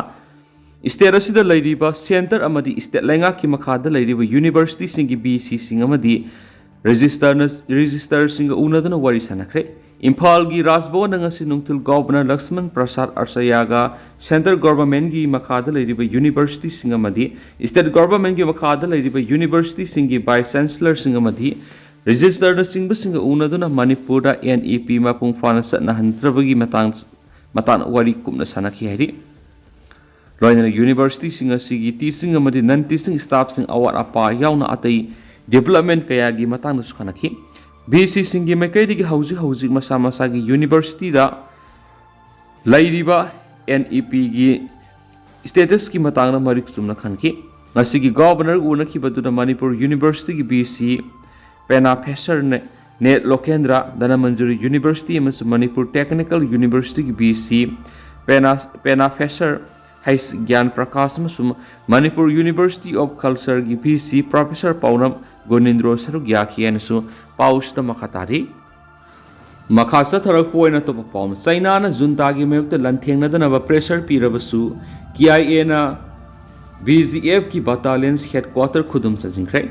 ꯁ꯭ꯇꯦꯠ ꯑꯁꯤꯗ ꯂꯩꯔꯤꯕ ꯁꯦꯟꯇꯔ ꯑꯃꯗꯤ ꯁ꯭ꯇꯦꯠ ꯂꯩꯉꯥꯛꯀꯤ ꯃꯈꯥꯗ ꯂꯩꯔꯤꯕ ꯌꯨꯅꯤꯚꯔꯁꯤꯇꯤꯁꯤꯡꯒꯤ ꯚꯤ ꯁꯤꯁꯤꯡ ꯑꯃꯗꯤ ꯔꯦꯖꯤꯁꯇꯔꯅ, ꯔꯦꯖꯤꯁꯇꯔꯁꯤꯡꯒ ꯎꯅꯗꯨꯅ ꯋꯥꯔꯤ ꯁꯥꯟꯅꯈ꯭ꯔꯦ꯫ ꯏꯝꯐꯥꯜꯒꯤ ꯔꯥꯖꯚꯕꯟꯗ ꯉꯁꯤ ꯅꯨꯡꯊꯤꯜ ꯒꯣꯚꯔꯅꯔ ꯂꯛꯁꯃꯟ ꯄ꯭ꯔꯁꯥꯗ ꯑꯥꯆꯥꯔꯌꯥꯒ ꯁꯦꯟꯇ꯭ꯔꯦꯜ ꯒꯣꯚꯔꯟꯃꯦꯟꯠꯀꯤ ꯃꯈꯥꯗ ꯂꯩꯔꯤꯕ ꯌꯨꯅꯤꯚꯔꯁꯤꯇꯤꯁꯤꯡ ꯑꯃꯗꯤ ꯁ꯭ꯇꯦꯠ ꯒꯣꯚꯔꯟꯃꯦꯟꯠꯀꯤ ꯃꯈꯥꯗ ꯂꯩꯔꯤꯕ ꯌꯨꯅꯤꯚꯔꯁꯤꯇꯤꯁꯤꯡꯒꯤ ꯚꯥꯏꯁ ꯆꯥꯟꯁꯦꯂꯔꯁꯤꯡ ꯑꯃꯗꯤ ꯔꯦꯖꯤꯁꯇꯔꯅꯆꯤꯡꯕꯁꯤꯡꯒ ꯎꯅꯗꯨꯅ ꯃꯅꯤꯄꯨꯔꯗ ꯑꯦꯟ ꯏ ꯄꯤ ꯃꯄꯨꯡ ꯐꯥꯅ ꯆꯠꯅꯍꯟꯗ꯭ꯔꯕꯒꯤ ꯃꯇꯥꯡ, ꯃꯇꯥꯡꯗ ꯋꯥꯔꯤ ꯀꯨꯞꯅ ꯁꯥꯟꯅꯈꯤ ꯍꯥꯏꯔꯤ꯫ ꯂꯣꯏꯅꯅ ꯌꯨꯅꯤꯚꯔꯁꯤꯇꯤꯁꯤꯡ ꯑꯁꯤꯒꯤ ꯇꯤꯆꯤꯡ ꯑꯃꯗꯤ ꯅꯟ ꯇꯤꯆꯤꯡ ꯁ꯭ꯇꯥꯐꯁꯤꯡ ꯑꯋꯥꯠ ꯑꯄꯥ ꯌꯥꯎꯅ ꯑꯇꯩ ꯗꯤꯕꯦꯂꯞꯃꯦꯟꯠ ꯀꯌꯥꯒꯤ ꯃꯇꯥꯡꯗꯁꯨ ꯈꯟꯅꯈꯤ꯫ ꯚꯤ ꯁꯤꯁꯤꯡꯒꯤ ꯃꯥꯏꯀꯩꯗꯒꯤ ꯍꯧꯖꯤꯛ ꯍꯧꯖꯤꯛ ꯃꯁꯥ ꯃꯁꯥꯒꯤ ꯌꯨꯅꯤꯚꯔꯁꯤꯇꯤꯗ ꯂꯩꯔꯤꯕ ꯑꯦꯟ ꯏ ꯄꯤꯒꯤ ꯁ꯭ꯇꯦꯇꯁꯀꯤ ꯃꯇꯥꯡꯗ ꯃꯔꯤꯛ ꯆꯨꯝꯅ ꯈꯟꯈꯤ꯫ ꯉꯁꯤꯒꯤ ꯒꯣꯚꯔꯅꯔꯒ ꯎꯅꯈꯤꯕꯗꯨꯗ ꯃꯅꯤꯄꯨꯔ ꯌꯨꯅꯤꯚꯔꯁꯤꯇꯤꯒꯤ ꯚꯤ ꯁꯤ ꯄꯦꯅꯥ ꯐꯦꯁꯔꯅ ꯅꯦꯠ ꯂꯣꯀꯦꯟꯗ꯭ꯔ, ꯙꯅꯃꯟꯖꯨꯔꯤ ꯌꯨꯅꯤꯚꯔꯁꯤꯇꯤ ꯑꯃꯁꯨꯡ ꯃꯅꯤꯄꯨꯔ ꯇꯦꯛꯅꯤꯀꯦꯜ ꯌꯨꯅꯤꯚꯔꯁꯤꯇꯤꯒꯤ ꯚꯤ ꯁꯤ ꯄꯦꯅꯥ-, ꯄꯦꯅꯥꯐꯦꯁꯔ ꯍꯩꯁ ꯒ꯭ꯌꯥꯟ ꯄ꯭ꯔꯀꯥꯁ ꯑꯃꯁꯨꯡ ꯃꯅꯤꯄꯨꯔ ꯌꯨꯅꯤꯚꯔꯁꯤꯇꯤ ꯑꯣꯐ ꯀꯜꯆꯔꯒꯤ ꯚꯤ ꯁꯤ ꯄ꯭ꯔꯣꯐꯦꯁꯔ ꯄꯥꯎꯅꯝ ꯒꯨꯅꯤꯟꯗ꯭ꯔꯣ ꯁꯔꯨꯛ ꯌꯥꯈꯤ ꯍꯥꯏꯅꯁꯨ ꯄꯥꯎꯁꯤꯗ ꯃꯈꯥ ꯇꯥꯔꯤ꯫ ꯃꯈꯥ ꯆꯠꯊꯔꯛꯄ ꯑꯣꯏꯅ ꯑꯇꯣꯞꯄ ꯄꯥꯎ ꯑꯃ, ꯆꯩꯅꯥꯅ ꯖꯨꯟꯇꯥꯒꯤ ꯃꯥꯌꯣꯛꯇ ꯂꯥꯟꯊꯦꯡꯅꯗꯅꯕ ꯄ꯭ꯔꯦꯁꯔ ꯄꯤꯔꯕꯁꯨ ꯀꯤ ꯑꯥꯏ ꯑꯦꯅ ꯕꯤ ꯖꯤ ꯑꯦꯐꯀꯤ ꯕꯇꯥꯂꯤꯌꯟꯁ ꯍꯦꯗꯀ꯭ꯋꯥꯇꯔ ꯈꯨꯗꯨꯝ ꯆꯟꯁꯤꯟꯈ꯭ꯔꯦ꯫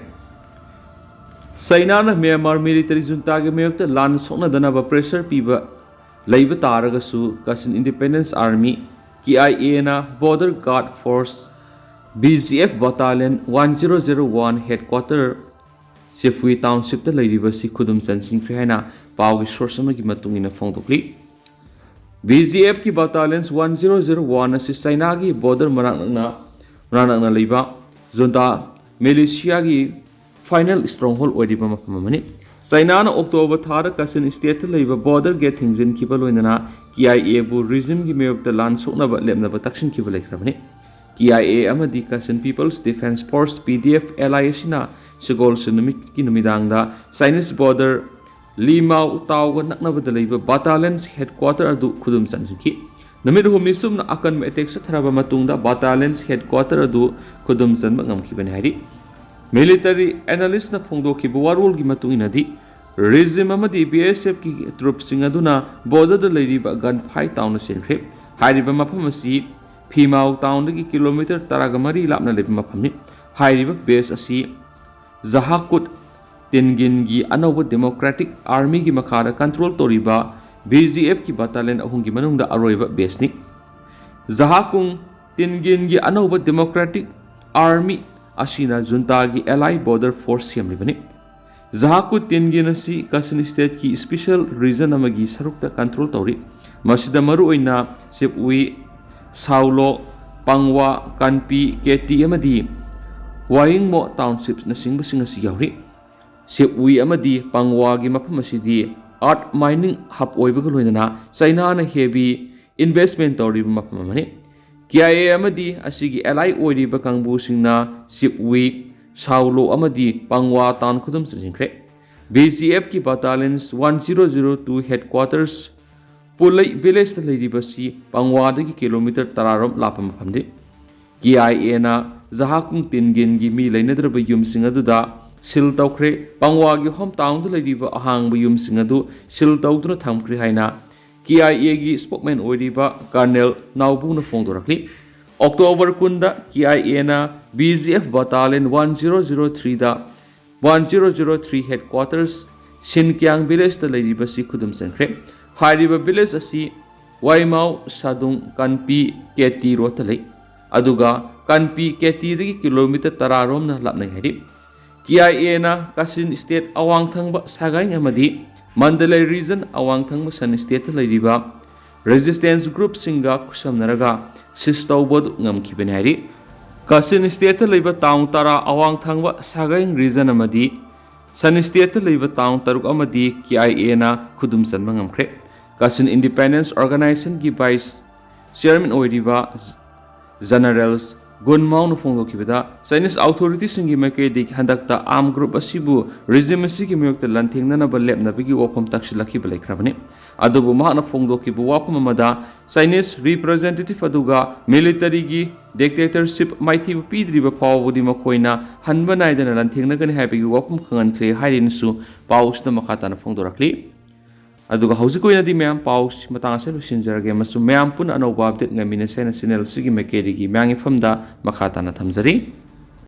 ꯆꯩꯅꯥꯅ ꯃ꯭ꯌꯥꯟꯃꯥꯔ ꯃꯤꯂꯤꯇꯔꯤ ꯖꯨꯟꯇꯥꯒꯤ ꯃꯥꯌꯣꯛꯇ ꯂꯥꯟ ꯁꯣꯛꯅꯗꯅꯕ ꯄ꯭ꯔꯦꯁꯔ ꯄꯤꯕ ꯂꯩꯕ ꯇꯥꯔꯒꯁꯨ ꯀꯥꯆꯤꯟ ꯏꯟꯗꯤꯄꯦꯟꯗꯦꯟꯁ ꯑꯥꯔꯃꯤ, ꯀꯤ ꯑꯥꯏ ꯑꯦꯅ border guard force, B G F battalion one zero zero one headquarter ꯁꯤꯐꯨꯏ ꯇꯥꯎꯟꯁꯤꯞꯇ ꯂꯩꯔꯤꯕꯁꯤ ꯈꯨꯗꯨꯝ ꯆꯟꯁꯤꯟꯈ꯭ꯔꯦ ꯍꯥꯏꯅ ꯄꯥꯎꯒꯤ ꯁꯣꯔꯁ ꯑꯃꯒꯤ ꯃꯇꯨꯡ ꯏꯟꯅ ꯐꯣꯡꯗꯣꯛꯂꯤ꯫ ꯕꯤ ꯖꯤ ꯑꯦꯐꯀꯤ battalions one zero zero one ꯑꯁꯤ ꯆꯩꯅꯥꯒꯤ ꯕꯣꯔꯗꯔ ꯃꯅꯥꯛ ꯅꯛꯅ, ꯃꯅꯥꯛ ꯅꯛꯅ ꯂꯩꯕ ꯖꯨꯟꯇꯥ ꯃꯤꯂꯤꯁꯤꯌꯥꯒꯤ ꯐꯥꯏꯅꯦꯜ ꯁ꯭ꯇ꯭ꯔꯣꯡꯍꯣꯜ ꯑꯣꯏꯔꯤꯕ ꯃꯐꯝ ꯑꯃꯅꯤ꯫ ꯆꯩꯅꯥꯅ ꯑꯣꯛꯇꯣꯕꯔ ꯊꯥꯗ ꯀꯥꯆꯤꯟ ꯁ꯭ꯇꯦꯠꯇ ꯂꯩꯕ ꯕꯣꯔꯗꯔ ꯒꯦꯠ ꯊꯤꯡꯖꯤꯟꯈꯤꯕ ꯂꯣꯏꯅꯅ ꯀꯤ ꯑꯥꯏ ꯑꯦꯕꯨ ꯔꯤꯖꯤꯝꯒꯤ ꯃꯥꯌꯣꯛꯇ ꯂꯥꯟ ꯁꯣꯛꯅꯕ ꯂꯦꯞꯅꯕ ꯇꯛꯁꯤꯟꯈꯤꯕ ꯂꯩꯈ꯭ꯔꯕꯅꯤ꯫ ꯀꯤ ꯑꯥꯏ ꯑꯦ ꯑꯃꯗꯤ ꯀꯥꯆꯤꯟ ꯄꯤꯄꯜꯁ ꯗꯤꯐꯦꯟꯁ ꯐꯣꯔꯁ, ꯄꯤ ꯗꯤ ꯑꯦꯐ, ꯑꯦꯜ ꯑꯥꯏ ꯑꯁꯤꯅ ꯁꯒꯣꯜꯁꯦꯟ ꯅꯨꯃꯤꯠꯀꯤ ꯅꯨꯃꯤꯗꯥꯡꯗ ꯆꯥꯏꯅꯤꯁ ꯕꯣꯔꯗꯔ ꯂꯤꯃꯥꯎ ꯇꯥꯎꯒ ꯅꯛꯅꯕꯗ ꯂꯩꯕ ꯕꯇꯥꯂꯤꯌꯟꯁ ꯍꯦꯗꯀ꯭ꯋꯥꯇꯔ ꯑꯗꯨ ꯈꯨꯗꯨꯝ ꯆꯟꯁꯤꯟꯈꯤ꯫ ꯅꯨꯃꯤꯠ ꯑꯍꯨꯝꯅꯤ ꯆꯨꯞꯅ ꯑꯀꯟꯕ ꯑꯦꯇꯦꯛ ꯆꯠꯊꯔꯕ ꯃꯇꯨꯡꯗ ꯕꯇꯥꯂꯤꯌꯟꯁ ꯍꯦꯗꯀ꯭ꯋꯥꯇꯔ ꯑꯗꯨ ꯈꯨꯗꯨꯝ ꯆꯟꯕ ꯉꯝꯈꯤꯕꯅꯤ ꯍꯥꯏꯔꯤ꯫ ꯃꯤꯂꯤꯇꯔꯤ ꯑꯦꯅꯥꯂꯤꯁꯅ ꯐꯣꯡꯗꯣꯛꯈꯤꯕ ꯋꯥꯔꯣꯜꯒꯤ ꯃꯇꯨꯡ ꯏꯟꯅꯗꯤ, ꯔꯤꯖꯤꯝ ꯑꯃꯗꯤ ꯕꯤ ꯑꯦꯁ ꯑꯦꯐꯀꯤ ꯇ꯭ꯔꯨꯞꯁꯤꯡ ꯑꯗꯨꯅ ꯕꯣꯔꯗꯔꯗ ꯂꯩꯔꯤꯕ ꯒꯟ ꯐꯥꯏꯠ ꯇꯥꯎꯟꯗ ꯆꯦꯟꯈ꯭ꯔꯦ꯫ ꯍꯥꯏꯔꯤꯕ ꯃꯐꯝ ꯑꯁꯤ ꯐꯤꯃꯥꯎ ꯇꯥꯎꯟꯗꯒꯤ ꯀꯤꯂꯣꯃꯤꯇꯔ ꯇꯔꯥꯒ ꯃꯔꯤ ꯂꯥꯞꯅ ꯂꯩꯕ ꯃꯐꯝꯅꯤ꯫ ꯍꯥꯏꯔꯤꯕ ꯕꯦꯁ ꯑꯁꯤ ꯖꯍꯥꯀꯨꯠ ꯇꯤꯟꯒꯤꯟꯒꯤ ꯑꯅꯧꯕ ꯗꯦꯃꯣꯀ꯭ꯔꯦꯇꯤꯛ ꯑꯥꯔꯃꯤꯒꯤ ꯃꯈꯥꯗ ꯀꯟꯇ꯭ꯔꯣꯜ ꯇꯧꯔꯤꯕ ꯕꯤ ꯖꯤ ꯑꯦꯐꯀꯤ ꯕꯇꯥꯂꯤꯌꯟ ꯑꯍꯨꯝꯒꯤ ꯃꯅꯨꯡꯗ ꯑꯔꯣꯏꯕ ꯕꯦꯁꯅꯤ꯫ ꯖꯍꯥꯀꯨꯡ ꯇꯤꯟꯒꯤꯟꯒꯤ ꯑꯅꯧꯕ ꯗꯦꯃꯣꯀ꯭ꯔꯦꯇꯤꯛ ꯑꯥꯔꯃꯤ ꯑꯁꯤꯅ ꯖꯨꯟꯇꯥꯒꯤ ꯑꯦꯂꯥꯏ ꯕꯣꯔꯗꯔ ꯐꯣꯔꯁ ꯁꯦꯝꯂꯤꯕꯅꯤ꯫ ꯖꯍꯥꯀꯨꯠ ꯇꯤꯟꯒꯤꯟ ꯑꯁꯤ ꯀꯥꯆꯤꯟ ꯁ꯭ꯇꯦꯠꯀꯤ ꯁ꯭ꯄꯦꯁꯤꯌꯦꯜ ꯔꯤꯖꯟ ꯑꯃꯒꯤ ꯁꯔꯨꯛꯇ ꯀꯟꯇ꯭ꯔꯣꯜ ꯇꯧꯔꯤ꯫ ꯃꯁꯤꯗ ꯃꯔꯨꯑꯣꯏꯅ ꯁꯤꯞꯎꯏ, ꯁꯥꯎꯂꯣ, ꯄꯪꯋꯥ, ꯀꯥꯟꯄꯤ, ꯀꯦꯇꯤ ꯑꯃꯗꯤ ꯋꯥꯌꯤꯡꯃꯣ ꯇꯥꯎꯟꯁꯤꯞꯅꯆꯤꯡꯕꯁꯤꯡ ꯑꯁꯤ ꯌꯥꯎꯔꯤ꯫ ꯁꯤꯞꯎꯏ ꯑꯃꯗꯤ ꯄꯪꯋꯥꯒꯤ ꯃꯐꯝ ꯑꯁꯤꯗꯤ ꯑꯥꯔꯠ ꯃꯥꯏꯅꯤꯡ ꯍꯕ ꯑꯣꯏꯕꯒ ꯂꯣꯏꯅꯅ ꯆꯩꯅꯥꯅ ꯍꯦꯚꯤ ꯏꯟꯚꯦꯁ꯭ꯠꯃꯦꯟ ꯇꯧꯔꯤꯕ ꯃꯐꯝ ꯑꯃꯅꯤ꯫ ꯀꯦ ꯑꯥꯏ ꯑꯦ ꯑꯃꯗꯤ ꯑꯁꯤꯒꯤ ꯑꯦꯂꯥꯏ ꯑꯣꯏꯔꯤꯕ ꯀꯥꯡꯕꯨꯁꯤꯡꯅ ꯁꯤꯞꯎꯏ, ꯁꯥꯎꯂꯣ ꯑꯃꯗꯤ ꯄꯪꯋꯥ ꯇꯥꯎꯟ ꯈꯨꯗꯨꯝ ꯆꯟꯁꯤꯟꯈ꯭ꯔꯦ꯫ ꯕꯤ ꯖꯤ ꯑꯦꯐꯀꯤ battalions one zero zero two headquarters ꯄꯨꯂꯩ ꯚꯤꯂꯦꯖꯇ ꯂꯩꯔꯤꯕꯁꯤ ꯄꯪꯋꯥꯗꯒꯤ ꯀꯤꯂꯣꯃꯤꯇꯔ ꯇꯔꯥꯔꯣꯝ ꯂꯥꯞꯄ ꯃꯐꯝꯅꯤ꯫ ꯀꯦ ꯑꯥꯏ ꯑꯦꯅ ꯖꯍꯥꯀꯨꯡ ꯇꯤꯟꯒꯤꯟꯒꯤ ꯃꯤ ꯂꯩꯅꯗ꯭ꯔꯕ ꯌꯨꯝꯁꯤꯡ ꯑꯗꯨꯗ ꯁꯤꯜ ꯇꯧꯈ꯭ꯔꯦ꯫ ꯄꯪꯋꯥꯒꯤ ꯍꯣꯝ ꯇꯥꯎꯟꯗ ꯂꯩꯔꯤꯕ ꯑꯍꯥꯡꯕ ꯌꯨꯝꯁꯤꯡ ꯑꯗꯨ ꯁꯤꯜ ꯇꯧꯗꯨꯅ ꯊꯝꯈ꯭ꯔꯦ ꯍꯥꯏꯅ ꯀꯦ ꯑꯥꯏ ꯑꯦꯒꯤ ꯁ꯭ꯄꯣꯛꯃꯦꯟ ꯑꯣꯏꯔꯤꯕ ꯀꯔꯅꯦꯜ ꯅꯥꯎꯕꯨꯡꯅ ꯐꯣꯡꯗꯣꯔꯛꯂꯤ꯫ ꯑꯣꯛꯇꯣꯕꯔ ꯀꯨꯟꯗ ꯀꯦ ꯑꯥꯏ ꯑꯦꯅ B G F battalion one zero zero ꯊ꯭ꯔꯤꯗ one zero zero three headquarters ꯁꯤꯟꯀ꯭ꯌꯥꯡ ꯚꯤꯂꯦꯖꯇ ꯂꯩꯔꯤꯕꯁꯤ ꯈꯨꯗꯨꯝ ꯆꯟꯈ꯭ꯔꯦ꯫ ꯍꯥꯏꯔꯤꯕ ꯚꯤꯂꯦꯖ ꯑꯁꯤ ꯋꯥꯏꯃꯥꯎ ꯁꯥꯗꯨꯡ ꯀꯥꯟꯄꯤ ꯀꯦ ꯇꯤ ꯔꯣꯗꯇ ꯂꯩ꯫ ꯑꯗꯨꯒ ꯀꯥꯟꯄꯤ ꯀꯦ ꯇꯤꯗꯒꯤ ꯀꯤꯂꯣꯃꯤꯇꯔ ꯇꯔꯥꯔꯣꯝꯅ ꯂꯥꯞꯅꯩ ꯍꯥꯏꯔꯤ꯫ ꯀꯦ ꯑꯥꯏ ꯑꯦꯅ ꯀꯥꯆꯤꯟ ꯁ꯭ꯇꯦꯠ ꯑꯋꯥꯡ ꯊꯪꯕ ꯁꯥꯒꯩ ꯑꯃꯗꯤ ꯃꯟꯗꯂꯩ ꯔꯤꯖꯟ ꯑꯋꯥꯡ ꯊꯪꯕ ꯁꯟ ꯁ꯭ꯇꯦꯠꯇ ꯂꯩꯔꯤꯕ ꯔꯦꯖꯤꯁꯇꯦꯟꯁ ꯒ꯭ꯔꯨꯞꯁꯤꯡꯒ ꯈꯨꯠꯁꯝꯅꯔꯒ ꯁꯤꯁ ꯇꯧꯕ ꯑꯗꯨ ꯉꯝꯈꯤꯕꯅꯤ ꯍꯥꯏꯔꯤ꯫ ꯀꯥꯆꯤꯟ ꯁ꯭ꯇꯦꯠꯇ ꯂꯩꯕ ꯇꯥꯎꯟ ꯇꯔꯥ ꯑꯋꯥꯡ ꯊꯪꯕ ꯁꯥꯒꯩ ꯔꯤꯖꯟ ꯑꯃꯗꯤ ꯁꯟ ꯁ꯭ꯇꯦꯠꯇ ꯂꯩꯕ ꯇꯥꯎꯟ ꯇꯔꯨꯛ ꯑꯃꯗꯤ ꯀꯦ ꯑꯥꯏ ꯑꯦꯅ ꯈꯨꯗꯨꯝ ꯆꯟꯕ ꯉꯝꯈ꯭ꯔꯦ꯫ ꯀꯥꯆꯤꯟ ꯏꯟꯗꯤꯄꯦꯟꯗꯦꯟꯁ ꯑꯣꯔꯒꯅꯥꯏꯖꯦꯁꯟꯒꯤ ꯚꯥꯏꯁ ꯆꯤꯌꯔꯃꯦꯟ ꯑꯣꯏꯔꯤꯕ ꯖꯦꯅꯔꯦꯜ ꯒꯨꯟ ꯃꯥꯎꯅ ꯐꯣꯡꯗꯣꯛꯈꯤꯕꯗ, ꯆꯥꯏꯅꯤꯁ ꯑꯣꯊꯣꯔꯤꯇꯤꯁꯤꯡꯒꯤ ꯃꯥꯏꯀꯩꯗꯒꯤ ꯍꯟꯗꯛꯇ ꯑꯥꯔꯝ ꯒ꯭ꯔꯨꯞ ꯑꯁꯤꯕꯨ ꯔꯤꯖꯤꯝ ꯑꯁꯤꯒꯤ ꯃꯥꯌꯣꯛꯇ ꯂꯥꯟꯊꯦꯡꯅꯅꯕ ꯂꯦꯞꯅꯕꯒꯤ ꯋꯥꯐꯝ ꯇꯥꯛꯁꯤꯜꯂꯛꯈꯤꯕ ꯂꯩꯈ꯭ꯔꯕꯅꯤ꯫ ꯑꯗꯨꯕꯨ ꯃꯍꯥꯛꯅ ꯐꯣꯡꯗꯣꯛꯈꯤꯕ ꯋꯥꯐꯝ ꯑꯃꯗ, ꯆꯥꯏꯅꯤꯁ ꯔꯤꯄ꯭ꯔꯖꯦꯟꯇꯦꯇꯤꯚ ꯑꯗꯨꯒ ꯃꯤꯂꯤꯇꯔꯤꯒꯤ ꯗꯤꯛꯇꯦꯇꯔꯁꯤꯞ ꯃꯥꯏꯊꯤꯕ ꯄꯤꯗ꯭ꯔꯤꯕ ꯐꯥꯎꯕꯗꯤ ꯃꯈꯣꯏꯅ ꯍꯟꯕ ꯅꯥꯏꯗꯅ ꯂꯥꯟꯊꯦꯡꯅꯒꯅꯤ ꯍꯥꯏꯕꯒꯤ ꯋꯥꯐꯝ ꯈꯪꯍꯟꯈ꯭ꯔꯦ ꯍꯥꯏꯔꯤꯅꯁꯨ ꯄꯥꯎꯁꯤꯗ ꯃꯈꯥ ꯇꯥꯅ ꯐꯣꯡꯗꯣꯔꯛꯂꯤ꯫ ꯑꯗꯨꯒ ꯍꯧꯖꯤꯛ ꯑꯣꯏꯅꯗꯤ ꯃꯌꯥꯝ ꯄꯥꯎꯁꯤ ꯃꯇꯥꯡ ꯑꯁꯤꯗ ꯂꯣꯏꯁꯤꯟꯖꯔꯒꯦ, ꯑꯃꯁꯨꯡ ꯃꯌꯥꯝ ꯄꯨꯟꯅ ꯑꯅꯧꯕ ꯑꯞꯗꯦꯠ ꯉꯥꯏꯃꯤꯟꯅꯁꯦ ꯍꯥꯏꯅ ꯆꯦꯅꯦꯜ ꯑꯁꯤꯒꯤ ꯃꯥꯏꯀꯩꯗꯒꯤ ꯃꯌꯥꯝꯒꯤ ꯃꯐꯝꯗ ꯃꯈꯥ ꯇꯥꯅ ꯊꯝꯖꯔꯤ꯫